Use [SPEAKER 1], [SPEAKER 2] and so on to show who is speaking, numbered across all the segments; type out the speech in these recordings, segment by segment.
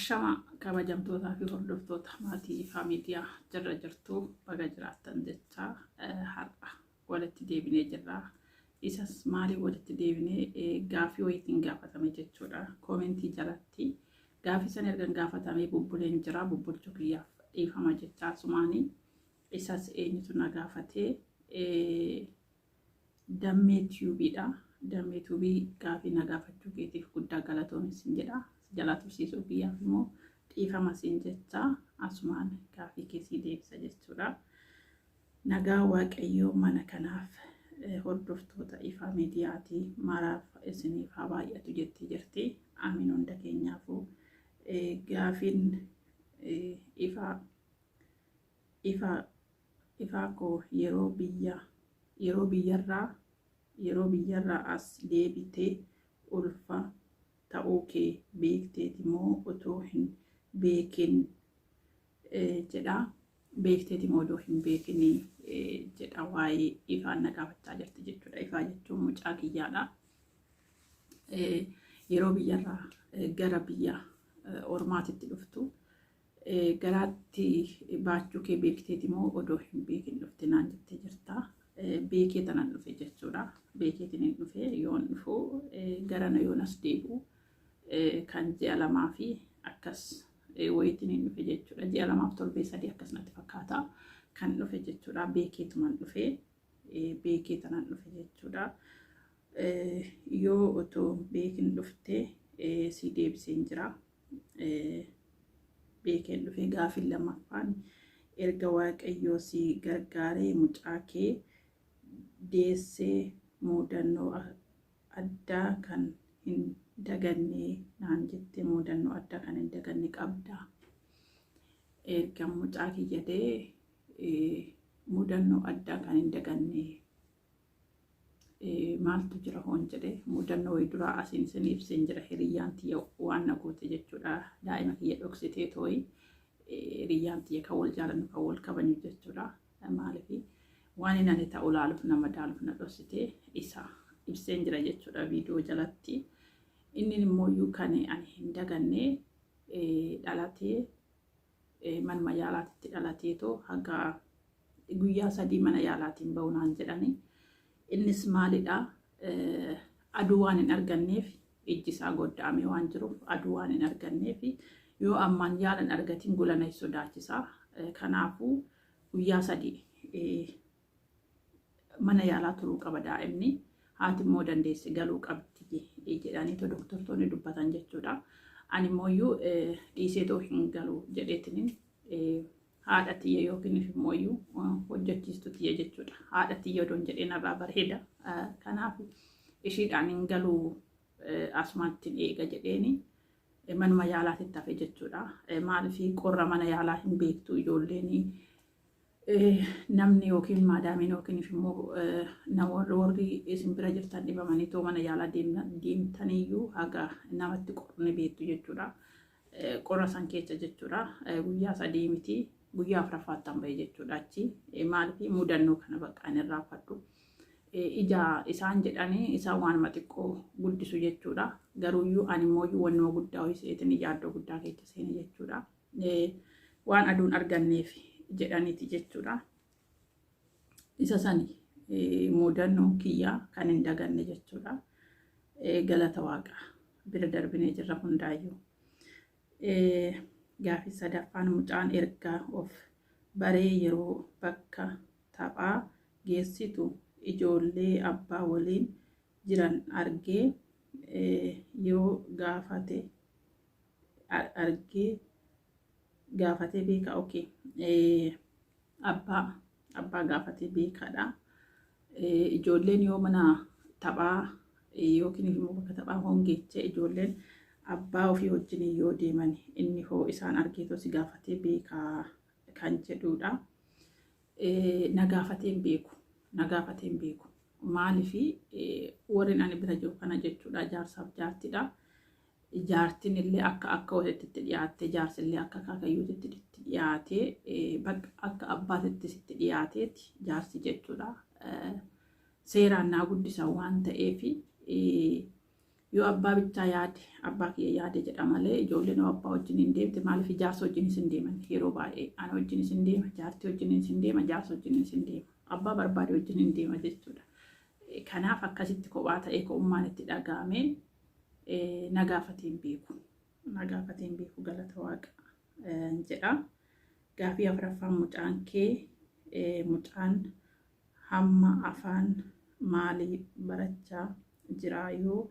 [SPEAKER 1] Ashama kabajamtootaa fi hordoftoota maatii Ifaa Miidiyaa jirra jirtu baga jiraattan jecha har'a walitti deebinee jirra. Isas maaliif walitti deebinee gaaffii wayiitiin gaafatame jechuudha. Koomentii jalatti gaaffii san erga gaafatamee bubbuleen jira bubbulchuu kiyyaaf dhiifama jecha asumaanii isas eenyutu na gaafatee Dammee Tube dha. Dammee Tube gaafii na gaafachuu keetiif guddaa galatoomi sin jedha. Si jalaa tursiisuu kiyyaaf immoo dhiifama siin jecha asumaan gaafii kee sii deebisa jechuudha. Nagaa Waaqayyoo mana kanaaf hordoftoota Ifaa Miidiyaatii maraaf isiniif haa baay'atu jettee jirti. Amiin hunda keenyaafuu gaafiin ifaa ifaa Ifaa koo yeroo biyya yeroo biyyarraa yeroo biyyarraa as deebite ulfa ta'uu kee beekteeti moo otoo hin beekin jedha beekteeti moo odoo hin beekin jedha waa'ee ifaan na gaafachaa jirti jechuudha. Ifaa jechuun mucaa kiyyaadha. Yeroo biyyarraa gara biyya ormaatitti dhuftu Garaatti baachuu kee beekteeti moo odoo hin beekin dhufte naan jettee jirta. Beekee tanan dhufe jechuudha. Beekeetiin hin dhufe yoon dhufu garana yoon as deebi'u kan ji'a lamaa fi akkas wayiitiin hin dhufe jechuudha. Ji'a lamaaf torbee sadii akkas natti fakkaata kan dhufe jechuudha. Beekeetuman dhufe beekee tanan dhufe jechuudha. Yoo otoo beekin dhufte si deebiseen jira. Beekeen dhufe gaafin lammaffaan erga waaqayyoo si gargaaree mucaa kee deessee muudannoo addaa kan hin daganne naan jette muudannoo addaa kan hin daganne qabda. Erga mucaa kiyya dee muudannoo addaa kan hin daganne maaltu jira hoon jedhe mudannoo wayii duraa asiin isin ibseen jira hiriyyaan tiyya waan na goote jechuudha daa'ima kiyya dhoksitee tooyi hiriyyaan tiyya kan wal jaalannu kan wal kabajnu jechuudha maaliif waan inni ani ta'u laaluuf nama daaluuf na dhoksitee isa ibseen jira jechuudha viidiyoo jalatti inni immoo iyyuu kan ani hin daganne dhalatee manuma yaalaatitti dhalateetoo haga guyyaa sadii mana yaalaatiin ba'u naan jedhani. Innis maalidha? Aduu waan hin arganneef ijji isaa godda'amee waan jiruuf aduu waan hin arganneef yoo ammaan yaala hin argatiin golana hin sodaachisa. Kanaafuu guyyaa sadii mana yaalaa turuu qaba daa'imni. Haati immoo dandeesse galuu qabdi jedhaniitoo doktortoonni dubbatan jechuudha. Ani immoo dhiiseetoo hin galu jedheetiniin haadha tiyya yookiin immoo hojjechiistu tiyya jechuudha. Haadha tiyya odoon jedhee narraa bareeda. Kanaaf ishiidhaan hin galu asumaatti eega jedheeni manuma yaalaatitti hafe jechuudha. Maaliif qorra mana yaalaa hin beektu ijoolleen namni yookiin maadaamiin yookiin immoo namoonni warri isin bira jirtan dhibamanii too mana yaalaa deemtaniyyuu haga namatti qorru ni beektu jechuudha. Qorra san keessa jechuudha. Guyyaa sadii miti guyyaa afuraffaatti han bahe jechuudha achi. Maaliif mudannoo kana bakka ani irraanfadhu. Ija isaan jedhanii isaan waanuma xiqqoo guddisu jechuudha. Garuuyyuu ani immoo wannuma guddaa ho'iseetiin yaaddoo guddaa keessa seene jechuudha. Waan aduun arganneef jedhaniiti jechuudha. Isa sani mudannoon kiyyaa kan hin daganne jechuudha. Galata waaqaa bira darbinee jirra hundaayyuu. Gaafii sadaffaan mucaan erga of baree yeroo bakka taphaa geessitu ijoollee abbaa waliin jiran argee yoo gaafate argee gaafatee beeka okay abbaa abbaa gaafatee beekaadha. Ijoolleen yoo mana taphaa yookiin immoo bakka taphaa hongeeche ijoolleen abbaa ofii wajjin yoo deeman inni hoo isaan argeetoo si gaafatee beekaa kan jedhudha. Na gaafatee hin beeku. Na gaafatee hin beeku. Maaliif warreen ani bira jiru kana jechuudha jaarsaaf jaartidha. Jaartiin illee akka akka walitti itti dhiyaattee jaarsi illee akka akaakayyuutti itti dhiyaatee bakka akka abbaatitti sitti dhiyaateeti jaarsi jechuudha. Seeraan naa guddisan waan ta'eef Yoo abbaa bichaa yaade, abbaa kiyya yaade jedha malee, ijoolleen yoo abbaa wajjin hin deemte, maaliif jaarsa wajjinis hin deeman? Yeroo baay'ee ana wajjinis hin deema, jaartii wajjinis hin deema, jaarsa wajjinis hin deema, abbaa barbaade wajjin hin deema jechuudha. Kanaaf akkasitti kophaa ta'ee ko'ummaan itti dhaga'amee na gaafatee hin beeku. Na gaafatee hin beeku, galata Waaqa jedha. Gaafii afuraffaan, mucaan kee mucaan hamma afaan maalii barachaa jira? Yoo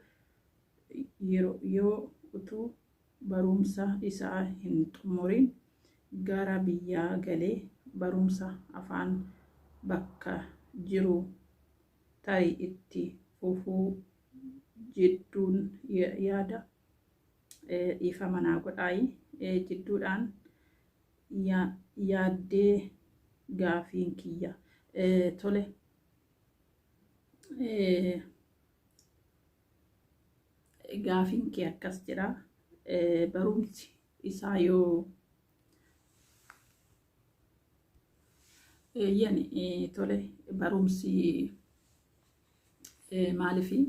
[SPEAKER 1] yeroo utuu barumsa isaa hin xumurin gara biyyaa galee, barumsa afaan bakka jiru tarii itti fufuu jidduun yaada, dhiifama naa godhaayi, jidduudhaan yaaddee gaafiin kiyya. Tole. Gaafiin kee akkas jedha. Barumsi isaa yoo yani, tole, barumsi maalifi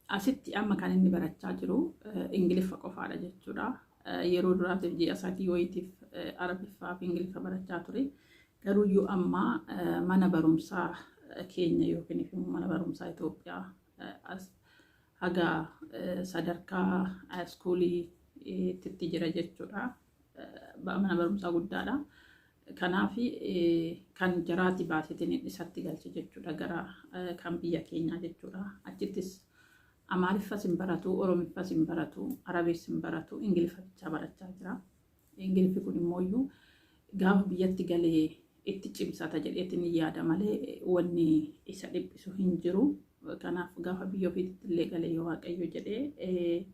[SPEAKER 1] asitti amma kan inni barachaa jiru Ingiliffa qofaadha jechuudha. Yeroo duraatiif ji'a 3 wayiitiif Arabiffaa fi Ingiliffa barachaa ture. Garuu yoo ammaa mana barumsaa keenya yookiin immoo mana barumsaa Itoophiyaa as haga sadarkaa schooliitti jira jechuudha. Mana barumsaa guddaadha. Kanaaf kan jaraati baasetiin isatti galche jechuudha, gara kan biyya keenyaa jechuudha. Achittis Amaariffas hin baratu, Oromiffas hin baratu, Arabees hin baratu, Ingiliffa bichaa barachaa jira. Ingiliffi kun immoo iyyuu gaafa biyyatti galee itti cimsata jedheetiin yaada malee wanni isa dhiphisu hin jiru. Kanaaf gaafa biyya ofiitti illee galee, yoo Waaqayyo jedhee,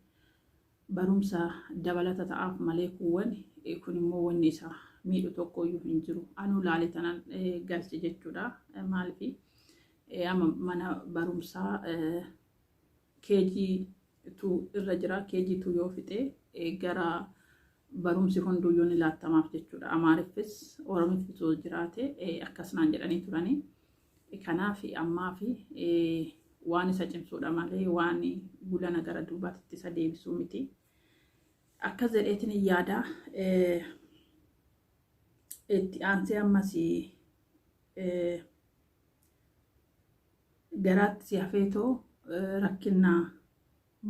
[SPEAKER 1] barumsa dabalata ta'aaf malee kuuwwan kun immoo wanni isa miidhu tokkoyyuu hin jiru. Anuu laale tanan galche jechuudha. Maaliif amma mana barumsaa KG 2 irra jira. KG 2 yoo fixe gara barumsi hunduyyuu ni laattamaaf jechuudha. Amaariffis Oromiffis yoo jiraate akkasumaan jedhanii turanii. Kanaaf ammaa fi waan isa cimsuudha malee waan gulana gara duubaatti isa deebisuu miti. Akkas jedheetiin yaada. Itti aansee ammas garaatti si hafeetoo rakkina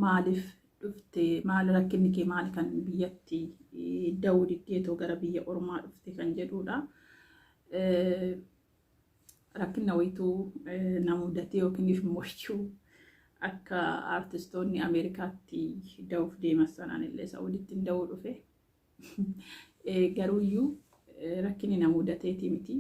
[SPEAKER 1] maaliif dhufte, maali rakkinni kee, maali kan biyyatti da'uu diddeetoo gara biyya ormaa dhufte kan jedhudha. Rakkina wayituu na mudatee yookiin immoo akka aartistoonni Ameerikaatti da'uuf deeman sanaan illee Saa'uditti hin da'uu dhufe. Garuuyyuu rakkinni na mudateeti miti.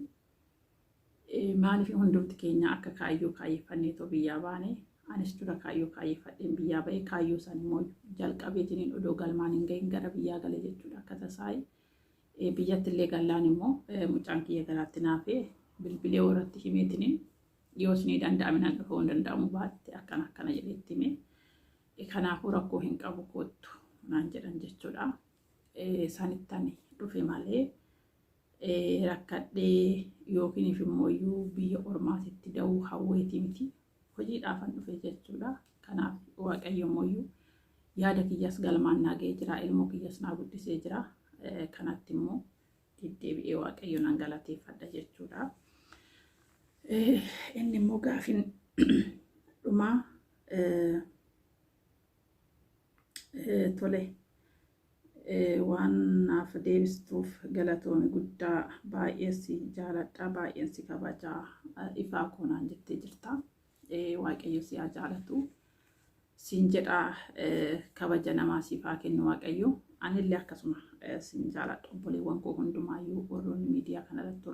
[SPEAKER 1] Maaliif hundumti keenya akka kaayyoo kaayyeffanneetoo biyyaa baane, anis dura kaayyoo kaayyeffadheen biyyaa ba'e. Kaayyoo san immoo jalqabeetiin odoo galmaan hin gahin gara biyyaa gale jechuudha akka tasaa'e. Biyyatti illee gallaan immoo mucaan kiyya garaatti naafee, bilbilee warratti himeetiin, yoo isinii danda'ame nan dhufuu, hin danda'amu baatte akkana akkana jedheetti hime. Kanaafuu rakkoo hin qabu, koottu naan jedhan jechuudha. Sanittan dhufe malee rakkadhee yookiin immoo biyya ormaatitti da'uu hawweetii miti. Hojiidhaafan dhufe jechuudha. Kanaaf Waaqayyo immoo yaada kiyyas galmaan naa ga'ee jira. Ilmoo kiyyas naa guddisee jira. Kanatti immoo deddeebi'ee Waaqayyo nan galateeffadha jechuudha. Inni immoo gaafin dhumaa, tole, waan naaf deebistuuf galatoomi guddaa, baay'ee si jaaladha, baay'een si kabajaa, ifaa koo naan jettee jirta. Waaqayyo si haa jaalatu. Siin jedhaa, kabaja namaa siif haa kennu Waaqayyo. Anillee akkasuma siin jaaladha. Obboleewwan koo hundumaayyuu, warroonni miidiyaa kanarratti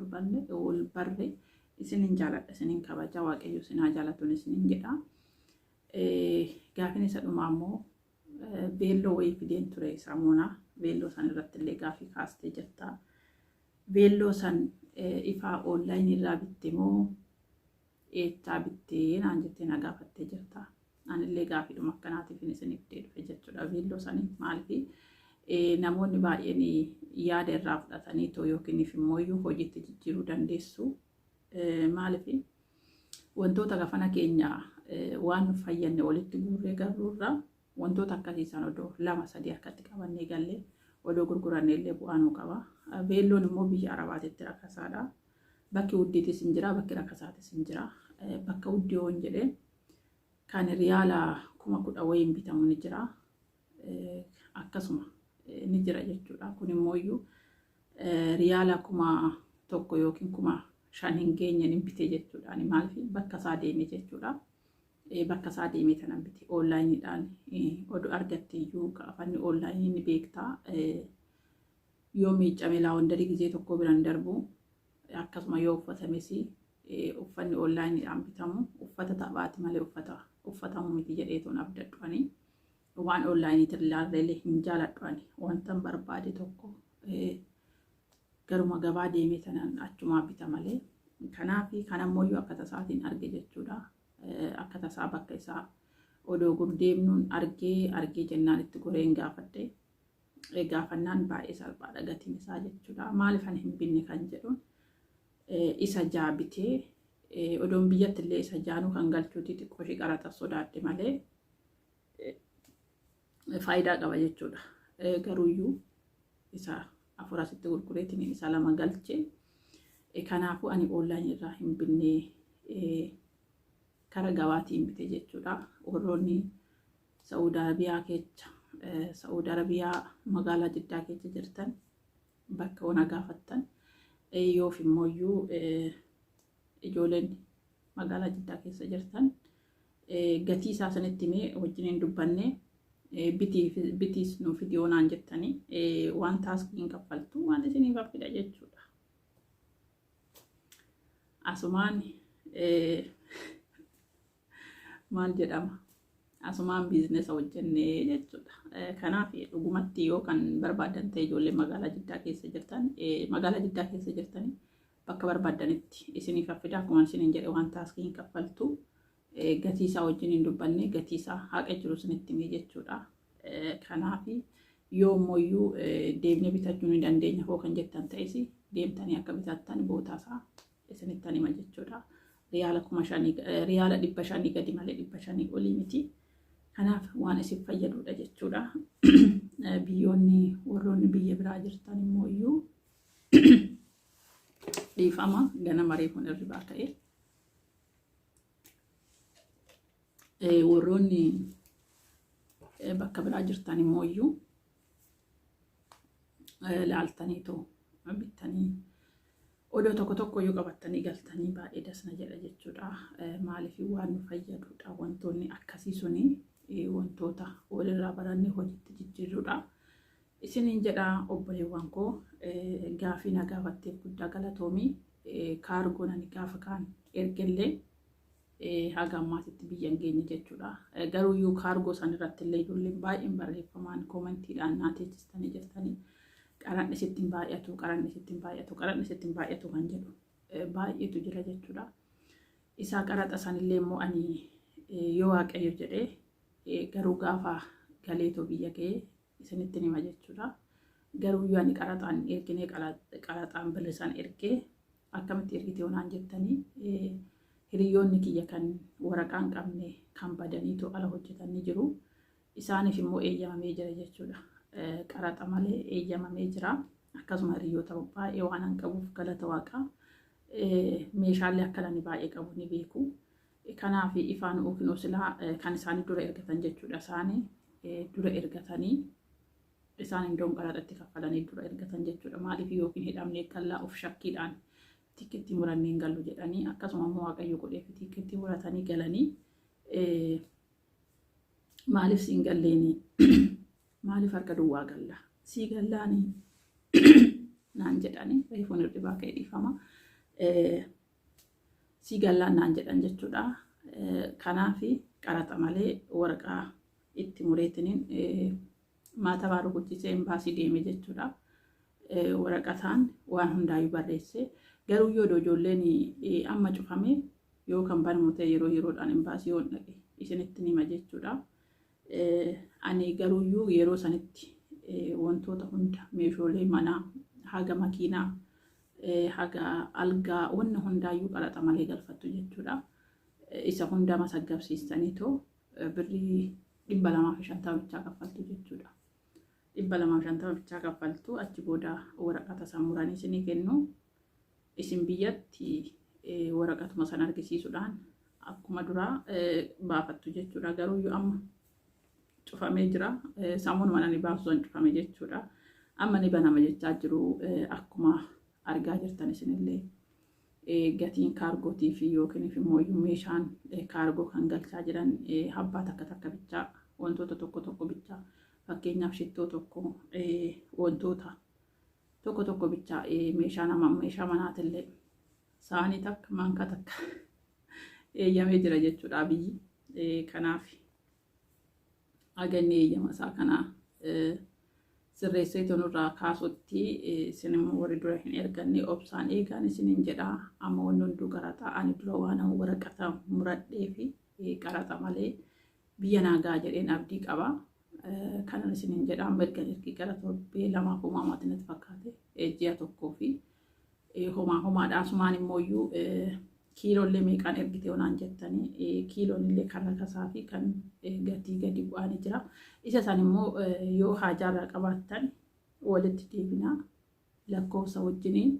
[SPEAKER 1] ol barre, isinin jaaladha, isinin kabaja, Waaqayyo isin haa jaalatuun isinin jedha. Gaafin isa dhumaa immoo beelloo wayii fideen ture samuuna. Beelloo san irratti illee gaafii kaastee jirta. Beelloo san ifaa onlineii irraa bitte moo eechaa bittee naan jettee na gaafattee jirta. Anillee gaafiidhuma akkanaatiif isiniif fidee dhufe jechuudha. Beelloo sanii maaliif namoonni baay'een yaada irraa fudhatanii too yookiin immoo hojiitti jijjiiruu dandeessu. Maaliif Wantoota kafana keenya waan nu fayyadne walitti guurree garruurraa wantoota akkasii isaan odoo lama sadii harkatti qabannee gallee odoo gurgurannee illee bu'aa nuu qaba. Beelloon immoo biyya Arabaatitti rakkasaadha. Bakki wuddiitis hin jira, bakki rakkasaatis hin jira. Bakka wuddii yoo hin jedhee kan riyaala 10,000 wayiin bitamu ni jira. Akkasuma ni jira jechuudha. Kun immoo iyyuu riyaala 1000 yookiin 5,000 hin geenye ni bite jechuudha. Ani maaliif bakka isaa deeme jechuudha. Bakka isaa deemee tanan bite onlaayiniidhaan oduu argatte iyyuu afanni onlaayinii ni beektaa. Yoo miiccame laawundarii gizee tokko biraan darbu, akkasuma yoo uffatames uffanni onlaayiniidhaan bitamu uffata taphaati malee uffata uffatamu miti jedheetoon abdadhu ani. Waan onlaayiniitiin ilaallee hin jaaladhu ani. Wantan barbaade tokko garuma gabaa deemee tanan achumaa bita malee. Kanaaf kan ammoo akka tasaatiin arge jechuudha. Akka tasaa bakka isaa odoo gurdeemnuun argee jennaan itti goreen gaafadhe. Gaafannaan baay'ee salphaadha gatiin isaa jechuudha. Maaliif ani hin binne kan jedhuun isa jaa bitee odoon biyyatti illee isa jaanuu kan galchuuti xiqqoo ishee qaraxa sodaadhe malee faayidaa qaba jechuudha. Garuuyyuu isa afur asitti gurgureetiin isa lama galche. Kanaafuu ani onlaayinii irraa hin binne, kara gabaatiin bite jechuudha. Warroonni Saa'ud Arabiyaa keessa, Saa'ud Arabiyaa magaalaa Jiddaa keessa jirtan bakka ona gaafattan yoof immoo ijoolleen magaalaa Jiddaa keessa jirtan gatii isaa sanitti himee wajjin dubbanne bitiis nuuf fidiyoo naan jettanii waan taaskiin kaffaltu waan isiniif fida jechuudha. Asumaan maal jedhama? Asumaan biizinesa hojjennee jechuudha. Kanaaf dhugumatti yoo kan barbaadan ta'e ijoollee magaalaa Jiddaa keessa jirtan, magaalaa Jiddaa keessa jirtanii bakka barbaadanitti isiniif fida. Akkuma isiniin jedhe waan taaskiin kaffaltu gatii isaa wajjin hin dubbanne, gatii isaa haqa jiru isinitti himee jechuudha. Kanaaf yoo ammoo deemnee bitachuu ni dandeenya hoo kan jettan ta'es deemtanii akka bitattan bootaa isaa isinittan hima jechuudha. Riyaala 5,000, riyaala 500 gadi malee 500 olii miti. Kanaaf waan isin fayyadudha jechuudha. Biyyoonni warroonni biyya biraa jirtan immoo iyyuu, dhiifama, ganama reefuun irribaa ka'e. Warroonni bakka biraa jirtan immoo iyyuu laaltaniitoo bittanii odoo tokko tokko iyyuu qabattanii galtanii baay'ee dasna jedha jechuudha. Maaliif waan nu fayyadudha wantoonni akkasii suni, wantoota walirraa barannee hojiitti jijjiirrudha. Isiniin jedha obboleewwan koo, gaafii na gaafatteef guddaa galatoomii. Kaargoon ani gaafa kaan ergellee haga ammaatitti biyya hin geenye jechuudha. Garuu iyyuu kaargoo san irratti illee ijoolleen baay'een barreeffamaan koomentiidhaan naa teechistanii jirtanii. Qaranni sitti hin baay'atu, qaranni sitti hin baay'atu, qaranni sitti hin baay'atu kan jedhu baay'eetu jira jechuudha. Isaa qaraxa sanillee immoo ani yoo Waaqayyo jedhee garuu gaafa galeetoo biyya ga'ee isinitti hima jechuudha. Garuu yoo ani qaraxaan erginee qaraxaan birrisan ergee akkamitti ergite yoonaan jettanii, hiriyoonni kiyya kan waraqaa hin qabne kan badaniitu ala hojjetan ni jiru. Isaaniif immoo eeyyamamee jira jechuudha. Qaraxa malee eeyyamamee jira. Akkasuma hiriyoota baay'ee waan an qabuuf galata waaqaa meeshaalee akka ani baay'ee qabu ni beeku. Kanaaf ifaan yookiin silaa kan isaanii dura ergatan jechuudha. Isaanii dura ergatanii isaan indoon qaraxatti kaffalanii dura ergatan jechuudha. Maaliif yookiin hidhamnee gallaa of shakkiidhaan tikkeettii murannee hin gallu jedhanii, akkasuma immoo Waaqayyo godheef tikkeettii muratanii galanii maaliif siin galleeni, maaliif harka duwwaa galla, sii gallaanii naan jedhanii, reefuun hirribaa ka'e, dhiifama. Sii gallaan naan jedhan jechuudha. Kanaaf qaraxa malee waraqaa itti mureetiniin maatabaa rukuchisee embaasii deeme jechuudha. Waraqataan waan hundaayyuu barreesse. Garuu yoo ijoolleen amma cufame yoo kan banamu ta'e yeroo yeroodhaan embaasii yoon dhaqe isinitti hima jechuudha. Ani garuuyyuu yeroo sanitti wantoota hunda, meeshaalee manaa haga makiinaa haga algaa wanna hundaayyuu qaraxa malee galfattu jechuudha. Isa hunda masaggabsiistaniitoo birrii 250 bichaa kaffaltu jechuudha. 250 bichaa kaffaltu, achi booda waraqata san muranii isinii kennu. Isin biyyatti waraqatuma san argisiisuudhaan akkuma duraa baafattu jechuudha. Garuu yoo amma cufamee jira. Samuun ani baasu san cufame jechuudha. Amma ni banama jechaa jiru, akkuma argaa jirtan isinillee. Gatiin kaargootii fi yookiin immoo meeshaan kaargoo kan galchaa jiran habbaa takka takka bichaa, wantoota tokko tokko bichaa, fakkeenyaaf shittoo tokko, wantoota tokko tokko bichaa, meeshaa nama meeshaa manaatillee saanii takka, maankaa takka eeyyamee jira jechuudha biyyi. Kanaaf haganni eeyyama isaa kana sirreessee nurraa kaasutti, isin immoo warri dura hin erganne obsaan eegaan isiniin jedha. Amma wanni hunduu qaraxa. Ani dura waan waraqata muradhee fi qaraxa malee biyya naagaa jedheen abdii qaba. Kanan isiniin jedha, amma ergan ergii gara torbee lamaaf homaa maatii natti fakkaate, ji'a tokkoo fi homaa homaadha. Asumaan immoo iyyuu kiiloollee meeqaan ergite onaan jettanii, kiiloon illee kan rakasaa fi kan gatii gadi bu'aa ni jira. Isa san immoo yoo haajaarraa qabaattan walitti deebinaa, lakkoofsa wajjiniin,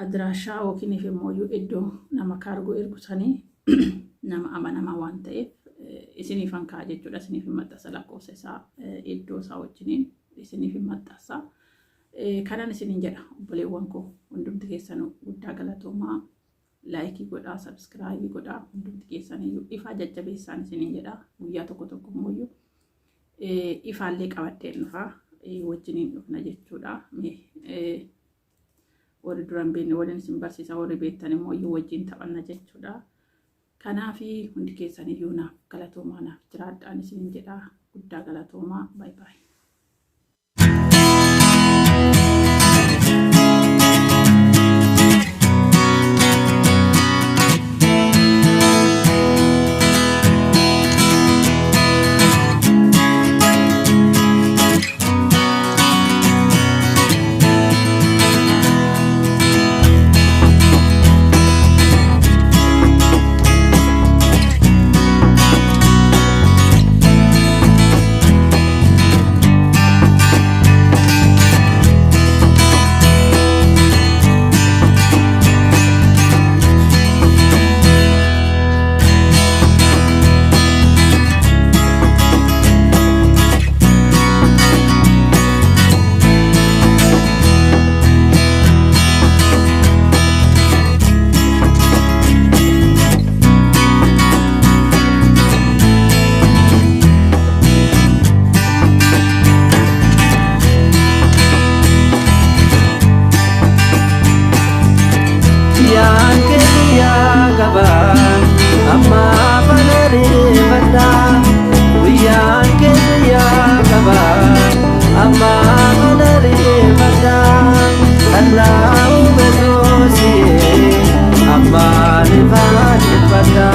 [SPEAKER 1] adiraashaa yookiin immoo iddoo nama kaargoo ergu sanii, nama amanamaa waan ta'eef isiniifan ka'a jechuudha. Isiniif hin maxxansa, lakkoofsa isaa iddoo isaa wajjiniin isiniif hin maxxansa. Kanan isiniin jedha, obboleewwan koo hundumti keessanuu guddaa galatoomaa. Like godhaa, subscribe godhaa, hundumti keessaniyyuu ifaa jajjabeessaan isiniin jedha. Guyyaa tokko tokko immoo ifaallee qabadheen dhufaa, wajjiniin dhufna jechuudha. Warri duran beekne waliin isin barsiisa, warri beektan immoo wajjin taphanna jechuudha. Kanaaf hundi keessaniyyuu naaf galatoomaa, naaf jiraadhaan isiniin jedha. Guddaa galatoomaa. Baay'ee baay'ee.
[SPEAKER 2] Guyyaan kee guyyaa qaba, ammaa fanareeffadha. Guyyaan kee guyyaa qaba, ammaa fanareeffadha. Allaa uume soosii ammaa ni faaneffadha.